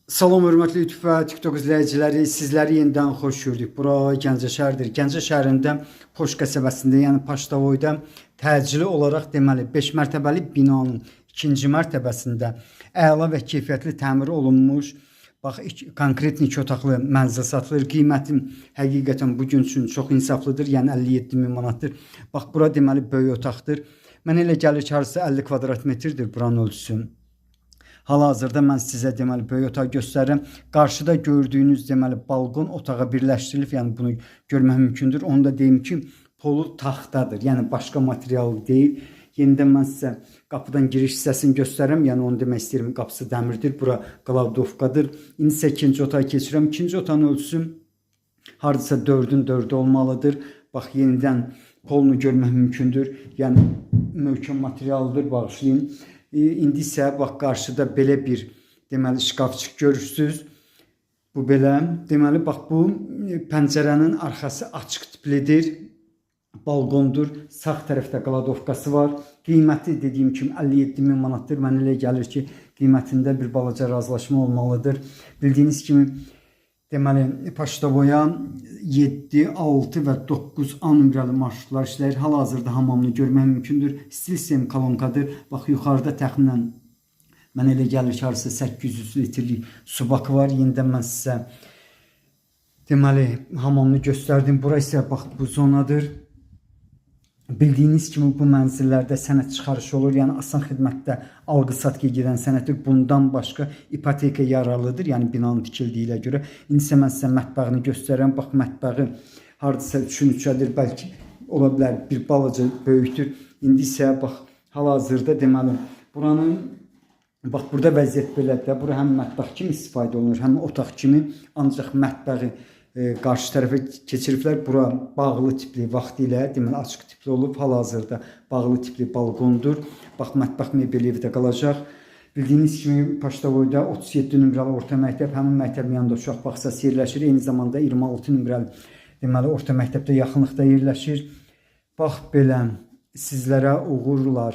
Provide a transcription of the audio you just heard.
Salam hörmətli YouTube və TikTok izləyiciləri, sizləri yenidən xoş gördük. Bura Gəncə şəhəridir. Gəncə şəhərində Poş qəsəbəsində, yəni Paştavoyda təcili olaraq deməli 5 mərtəbəli binanın ikinci mərtəbəsində əla və keyfiyyətli təmir olunmuş, bax konkret iki otaqlı mənzil satılır. Qiyməti həqiqətən bu gün üçün çox insaflıdır. Yəni 57 min manatdır. Bax bura deməli böyük otaqdır. Mənə elə gəlir ki, hardasa 50 kvadrat metrdir buranın ölçüsü. Hal-hazırda mən sizə deməli böyük otaq göstərirəm. Qarşıda gördüyünüz deməli balkon otağa birləşdirilib, yəni bunu görmək mümkündür. Onu da deyim ki, polu taxtadır. Yəni başqa material deyil. Yenidən mən sizə qapıdan giriş hissəsini göstərirəm. Yəni onu demək istəyirəm, qapısı dəmirdir. Bura qladovkadır. İndi isə ikinci otağa keçirəm. İkinci otağın ölçüsü hardasa 4-ün 4-ü olmalıdır. Bax yenidən polunu görmək mümkündür. Yəni möhkəm materialdır, bağışlayın. İndi isə bax qarşıda belə bir deməli şkafçıq görürsüz. Bu belə. Deməli bax bu pəncərənin arxası açıq tiplidir. Balkondur. Sağ tərəfdə qladovkası var. Qiyməti dediyim kimi 57 min manatdır. Mənə elə gəlir ki, qiymətində bir balaca razılaşma olmalıdır. Bildiyiniz kimi deməli Paştavoya 7, 6 və 9 A nömrəli marşrutlar işləyir. Hal-hazırda hamamını görmək mümkündür. Stil sistem kolonkadır. Bax yuxarıda təxminən mənə elə gəlir ki, hardasa 800 litrlik su bakı var. Yenidən mən sizə deməli hamamını göstərdim. Bura isə bax bu zonadır. Bildiyiniz kimi bu mənzillərdə sənəd çıxarışı olur. Yəni asan xidmətdə alqı-satqıya gedən sənəddir. Bundan başqa ipoteka yararlıdır. Yəni binanın tikildiyi ilə görə. İndi isə mən sizə mətbəxini göstərirəm. Bax mətbəxi hardasa 3-ün 3-ədir, bəlkə ola bilər bir balaca böyükdür. İndi isə bax hal-hazırda deməli buranın bax burada vəziyyət belədir də. Bura həm mətbəx kimi istifadə olunur, həm otaq kimi. Ancaq mətbəxi qarşı tərəfə keçiriblər. Bura bağlı tipli vaxtilə, deməli açıq tipli olub. Hal-hazırda bağlı tipli balkondur. Bax mətbəx mebeli evdə qalacaq. Bildiyiniz kimi Paştavoyda 37 nömrəli orta məktəb, həmin məktəbin yanında uşaq bağçası yerləşir. Eyni zamanda 26 nömrəli deməli orta məktəbdə yaxınlıqda yerləşir. Bax belə sizlərə uğurlar.